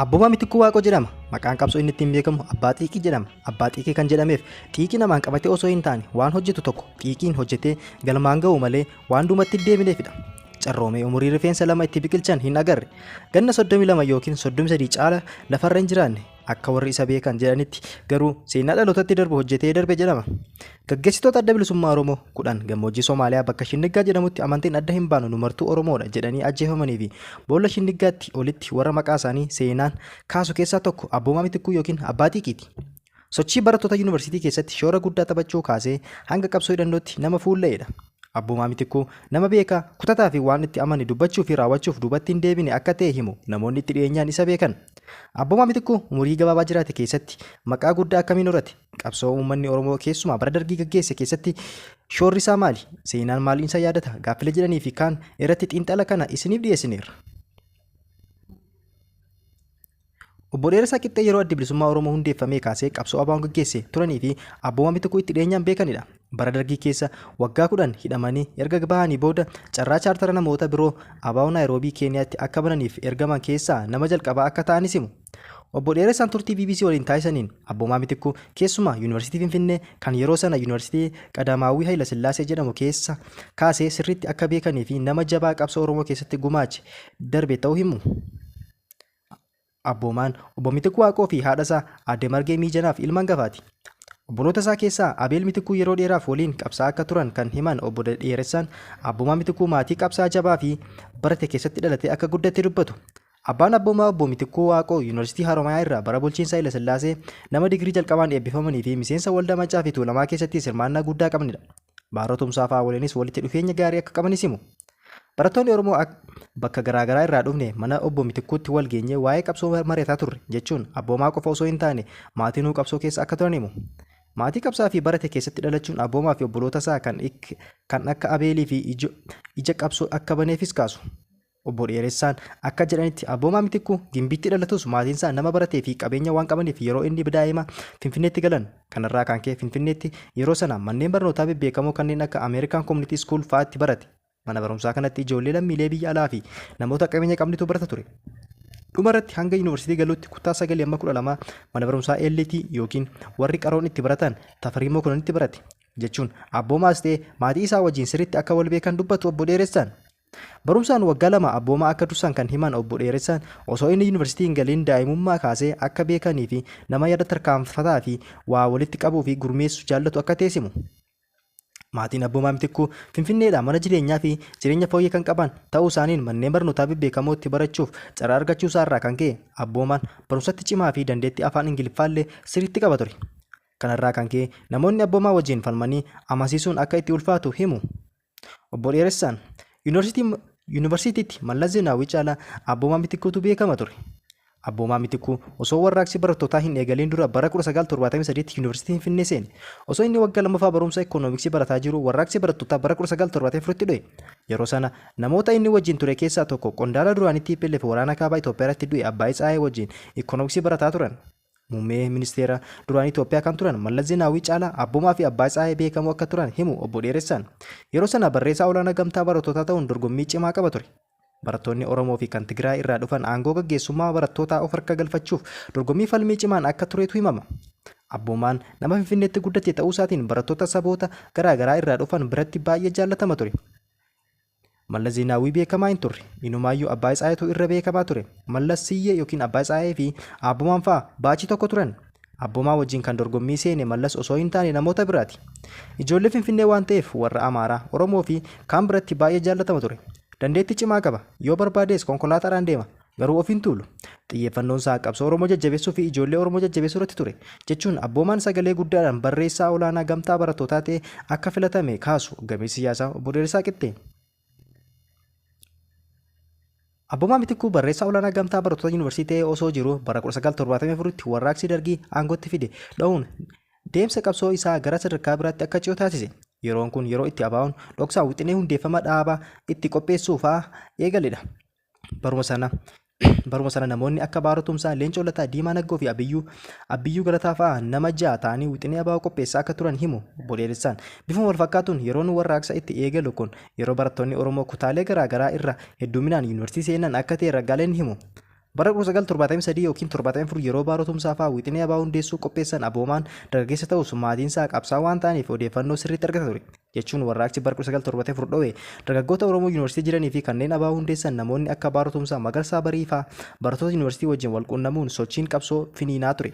Abboomaa Mitikkuu Waaqoo jedhama. Maqaan qabsoo inni ittiin beekamu Abbaa Xiiqii jedhama. Abbaa Xiiqii kan jedhameef xiiqii namaan qabatee osoo hin taane waan hojjetu tokko xiiqiin hojjetee galmaan ga'u malee waan duubatti hin deebineefidha. Carroomee umurii rifeensa lama itti biqilchan hin agarre. Ganna 32 yookiin 33 caala lafarra hin jiraanne. Akka warri isa beekan jedhanitti garuu seenaa dhalootatti darbu hojjetee darbe jedhama. Gaggeessitoota Adda Bilisummaa Oromoo 10 gammoojjii Somaaliyaa bakka Shinniggaa jedhamutti amantiin adda hin baanu nu martuu Oromoodha jedhanii ajjeefamanii fi boolla Shinniggaatti olitti warra maqaa isaanii seenaan kaasu keessaa tokko Abboomaa Mitikkuu yookiin Abbaa Xiiqiiti. Sochii barattoota yuunivarsiitii keessatti shoora guddaa taphachuu kaasee hanga qabsoo hidhannootti nama fuulla'eedha. Abboomaa Mitikkuu nama beekaa, kutataa fi waan itti amane dubbachuu fi raawwachuuf duubatti hin deebine akka ta'e himu namoonni itti dhiyeenyaan isa beekan. Abboomaa Mitikkuu umurii gabaabaa jiraate keessatti maqaa guddaa akkamiin horate? Qabsoo uummanni Oromoo keessumaa bara Dargii gaggeesse keessatti shoorri isaa maali? Seenaan maaliin isa yaadata? Gaaffilee jedhanii fi kaan irratti xiinxala kana isiniif dhiyeessineerra. Obbo Dheeressaa Qixxee yeroo Addi Bilisummaa Oromoo hundeeffamee kaasee qabsoo ABOn gaggeesse turanii fi Abboomaa Mitikuu itti dhiyeenyaan beekanidha. Bara Dargii keessa waggaa 10 hidhamanii erga bahanii booda carraa chaartara namoota biroo ABO Naayiroobii Keeniyaatti akka bananiif ergaman keessaa nama jalqabaa akka ta'anis himu. Obbo Dheeressaan turtii bbc waliin taasisaniin Abboomaa Mitikkuu keessumaa Yuunivarsiitii Finfinnee kan yeroo sana Yuunivarsiitii Qadaamaawwii Hayilasillaasee jedhamu keessa kaasee sirriitti akka beekanii fi nama jabaa qabsoo Oromoo keessatti gumaache darbe ta'uu himu. Abboomaan Obbo Mitikkuu Waaqoo fi haadha isaa Aadde Margee Miijanaaf ilma hangafaati. Obboloota isaa keessaa Abeel Mitikkuu yeroo dheeraaf waliin qabsaa'aa akka turan kan himan Obbo Dheeressaan, Abboomaa Mitikkuu maatii qabsaa'aa jabaa fi barate keessatti dhalatee akka guddate dubbatu. Abbaan Abboomaa Obbo Mitikkuu Waaqoo Yuunivarsiitii Haromayaa irraa bara bulchiinsa Hayilasillaasee nama digirii jalqabaan eebbifamanii fi miseensa Waldaa Maccaa fi Tuulamaa keessattis hirmaannaa guddaa qabanidha. Baaroo Tumsaa fa'aa waliinis walitti dhufeenya gaarii akka qabanis himu. Barattoonni Oromoo bakka garaa garaa irraa dhufne mana Obbo Mitikkuutti wal geenyee waa'ee qabsoo mari'ataa turre jechuun Abboomaa qofa osoo hin taane maatinuu qabsoo keessa akka turan himu. Maatii qabsaa fi barate keessatti dhalachuun Abboomaa fi obboloota isaa kan kan akka Abeelii fi ija qabsoo akka baneefis kaasu. Obbo Dheeressaan akka jedhanitti Abboomaa Mitikkuu Gimbiitti dhalatus maatiinsaa nama baratee fi qabeenya waan qabaniif yeroo inni daa'ima Finfinneetti galan. Kanarraa kan ka'e Finfinneetti yeroo sana manneen barnootaa bebbeekamoo kanneen akka American Community School fa'aatti barate. Mana barumsaa kanatti ijoollee lammiilee biyya alaa fi namoota qabeenya qabnitu barata ture. Dhuma irratti hanga yuunivarsiitii galuutti kutaa 9 amma 12 mana barumsaa LT yookiin warri qaroon itti baratan Tafarii Mokononitti barate jechuun Abboomaas ta'e maatii isaa wajjin sirriitti akka wal beekan dubbatu Obbo Dheeressaan. Barumsaan waggaa lama Abboomaa akka dursan kan himan Obbo Dheeressaan, osoo inni yuunivarsiitii hin galiin daa'imummaa kaasee akka beekanii fi nama yaada tarkaanfataa fi waa walitti qabuu fi gurmeessu jaallatu akka ta'es himu. Maatiin Abboomaa Mitikkuu Finfinneedhaa mana jireenyaa fi jireenya fooyyee kan qaban ta'uu isaaniin manneen barnootaa bebbeekamootti barachuuf carraa argachuu isaa irraa kan ka'e Abboomaan barumsatti cimaa fi dandeettii afaan Ingiliffaallee sirriitti qaba ture. Kanarraa kan ka'e namoonni Abboomaa wajjin falmanii amansiisuun akka itti ulfaatu himu. Obbo Dheeressaan, Yuunivarsiitiitti Mallas Zeenaawwii caalaa Abboomaa Mitikkuutu beekama ture. Abboomaa Mitikkuu osoo warraaqsi barattootaa hin eegaliin dura bara 1973tti Yuunivarsiitii Finfinnee seene. Osoo inni waggaa lammaffaa barumsa Ikkonoomiksii barataa jiruu warraaqsi barattootaa bara 1974tti dho'e. Yeroo sana namoota inni wajjin ture keessaa tokko qondaala duraanii tplf waraana Kaabaa Itoophiyaarratti du'e Abbaay Tsahaayee wajjin Ikkonoomiksii barataa turan. Muummee Ministeera duraanii Itoophiyaa kan turan Mallas Zeenaawwii caalaa Abboomaa fi Abbaay Tsahaayee beekamoo akka turan himu Obbo Dheeressaan. Yeroo sana barreessaa olaanaa Gamtaa Barattootaa ta'uun dorgommii cimaa qaba ture. Barattoonni Oromoo fi kan Tigraay irraa dhufan aangoo gaggeessummaa barattootaa of harka galfachuuf dorgommii falmii cimaan akka turetu himama. Abboomaan nama Finfinneetti guddate ta'uusaatiin barattoota saboota garaa garaa irraa dhufan biratti baay'ee jaallatama ture. Mallas Zeenaawwii beekamaa hin turre. Inumaayyuu Abbaay Tsaayetu irra beekamaa ture. Mallas, Siyyee ykn Abbaay Tsaayee fi Aabbomaan fa'a baachii tokko turan. Abboomaa wajjin kan dorgommii seene Mallas osoo hin taane namoota biraati. Ijoollee Finfinnee waan ta'eef warra Amaaraa, Oromoo fi kaan biratti baay'ee jaallatama ture. Dandeettii cimaa qaba. Yoo barbaades konkolaataadhaan deema. Garuu of hin tuulu. Xiyyeeffannoon isaa qabsoo Oromoo jajjabeessuu fi ijoollee Oromoo jajjabeessuu irratti ture, jechuun Abboomaan sagalee guddaadhaan barreessaa olaanaa Gamtaa Barattootaa ta'ee akka filatame kaasu gameessi siyaasaa Obbo Dheeressaa Qixxee. Abboomaa Mitikkuu barreessaa olaanaa Gamtaa Barattoota Yuunivarsiitii ta'ee osoo jiruu bara 1974tti warraaqsi Dargii aangootti fide dhohuun deemsa qabsoo isaa gara sadarkaa biraatti akka ce'u taasise. Yeroon kun yeroo itti ABOn dhoksaan wixinee hundeeffama dhaabaa itti qopheessuu fa'aa eegaledha. Baruma sana baruma sana namoonni akka Baaroo Tumsaa, Leencoo Lataa, Diimaa Naggoo fi Abiyyuu Abbiyyuu Galataa fa'aa nama ja'a ta'anii wixinee ABO qopheessaa akka turan himu Obbo Dheeressaan. Bifuma wal fakkaatuun yeroon warraaqsa itti eegalu kun yeroo barattoonni Oromoo kutaalee garaa garaa irraa hedduminaan yuunivarsiitii seenan akka ta'e ragaaleen ni himu. Bara 1973 ykn 74 yeroo Baaroo Tumsaa fa'aa wixinee ABO hundeessuu qopheessan Abboomaan dargaggeessa ta'us maatiinsaa qabsaa'aa waan ta'aniif odeeffannoo sirriitti argata ture. Jechuun warraaqsi bara 1974 dhowe dargaggoota Oromoo yuunivarsiitii jiranii fi kanneen ABO hundeessan namoonni akka Baaroo Tumsaa, Magarsaa Barii fa'aa barattoota yuunivarsiitii wajjin walquunnamuun sochiin qabsoo finiinaa ture.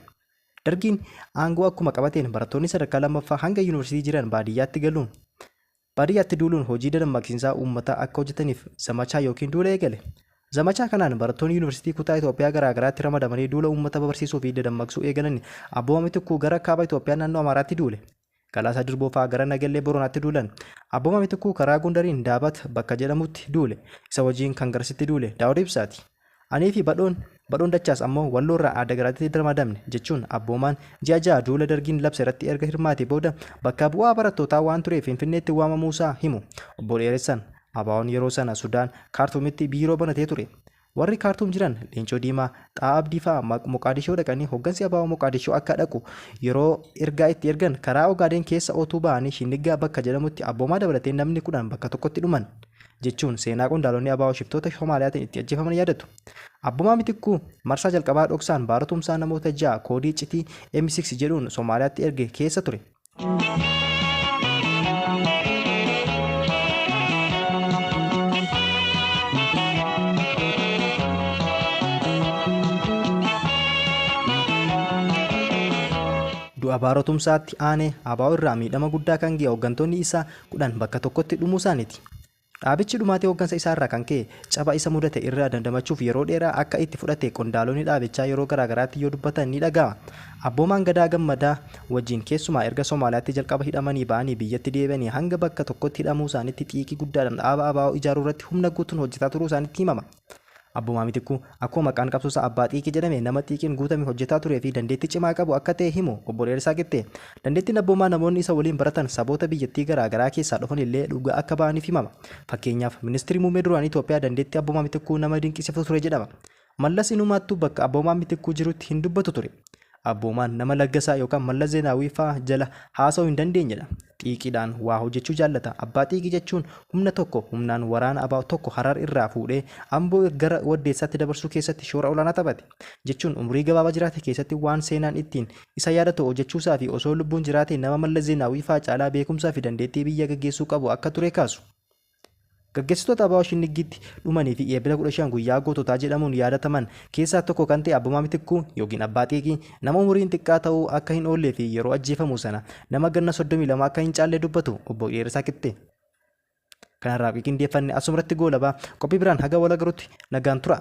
Dargiin aangoo akkuma qabateen barattoonni sadarkaa lammaffaa hanga yuunivarsiitii jiran baadiyyaatti galuun Baadiyyaatti duuluun hojii dadammaqsiinsaa uummataa akka hojjetaniif zamachaa ykn duula eegale. Zamachaa kanaan barattoonni yuunivarsiitii kutaa Itoophiyaa garaa garaatti ramadamanii duula uummata barsiisuu fi dadammaqsuu eegalan Abboomaa Mitikkuu gara kaaba Itoophiyaa naannoo Amaaraatti duule. Galaasaa Dirboo fa'aa gara Nagellee Boronaatti duulan. Abboomaa Mitikkuu karaa Gondariin Daabat bakka jedhamutti duule. Isa wajjin kan garasitti duule Daawud Ibsaati. Anii fi Badhoon, Badhoon Dachaas ammoo Walloorraa Aadagaraatitti ramadamne, jechuun Abboomaan ji'a jaha duula Dargiin labse irratti erga hirmaatee booda bakka bu'aa barattootaa waan tureef Finfinneetti waamamuusaa himu Obbo Dheeressaan. ABOn yeroo sana Sudaan, Kaartuumitti biiroo banatee ture. Warri Kaartuum jiran Leencoo Diimaa, Xaa'aa Abdii fa'aa Moqaadishoo dhaqanii hoggansi ABO Moqaadishoo akka dhaqu yeroo ergaa itti ergan karaa Ogaadeen keessa otuu ba'anii Shinniggaa bakka jedhamutti Abboomaa dabalatee namni 10 bakka tokkotti dhuman. jechuun seenaa qondaalonni ABO shiftoota Somaaliyaatiin itti ajjeefaman yaadatu. Abboomaa Mitikkuu marsaa jalqabaa dhoksaan Baaroo Tumsaa namoota 6 koodii iccitii M6 jedhuun Somaaliyaatti erge keessa ture. Du'a Baaroo Tumsaatti aanee ABO irraa miidhama guddaa kan ga'e hooggantoonni isaa 10 bakka tokkotti dhumuu isaaniiti. Dhaabichi dhumaatii hooggansa isaarraa kan ka'e caba isa mudate irraa dandamachuuf yeroo dheeraa akka itti fudhate qondaalonni dhaabichaa yeroo garaagaraatti yoo dubbatan ni dhaga'ama. Abboomaan Gadaa Gammadaa wajjin keessumaa erga Somaaliyaatti jalqaba hidhamanii ba'anii biyyatti deebi'anii hanga bakka tokkotti hidhamuusaanitti xiiqii guddaadhaan dhaaba ABO ijaaruurratti humna guutuun hojjetaa turuusaanitti himama. Abboomaa Mitikkuu, akkuma maqaan qabsoosaa Abbaa Xiiqii jedhame nama xiiqiin guutame hojjetaa turee fi dandeettii cimaa qabu akka ta'e himu Obbo Dheeressaa Qixxee. Dandeettiin Abboomaa namoonni isa waliin baratan saboota biyyattii garaa garaa keessaa dhufanillee dhugaa akka ba'aniif himama. Fakkeenyaaf, Ministirri Muummee duraanii Itoophiyaa dandeettii Abboomaa Mitikkuu nama dinqisiifatu ture jedhama. Mallas inumaattuu bakka Abboomaa Mitikkuu jirutti hin dubbatu ture. Abboomaan nama Laggasaa yookaan Mallas Zeenaawwii faa jala haasa'uu hin dandeenyedha. Xiiqiidhaan waa hojjechuu jaallata. Abbaa Xiiqii jechuun humna tokko humnaan waraana abo tokko Harar irraa fuudhee Amboo gara Waddeessaatti dabarsuu keessatti shoora olaanaa taphate. Jechuun umurii gabaabaa jiraate keessatti waan seenaan ittiin isa yaadatu hojjechuusaa fi osoo lubbuun jiraatee nama Mallas Zeenaawwii faa caalaa beekumsaa fi dandeettii biyya gaggeessuu qabu akka ture kaasu. Gaggeessitoota ABO Shinniggiitti dhumanii fi Eebila 15 guyyaa goototaa jedhamuun yaadataman keessaa tokko kan ta'e Abboomaa Mitikkuu ykn Abbaa Xiiqii nama umuriin xiqqaa ta'uu akka hin oollee fi yeroo ajjeefamu sana nama ganna 32 akka hin caalle dubbatu Obbo Dheeressaa Qixxee. Kanarraa qindeeffanne asumarratti goolaba. Qophii biraan haga wal agarrutti nagaan tura.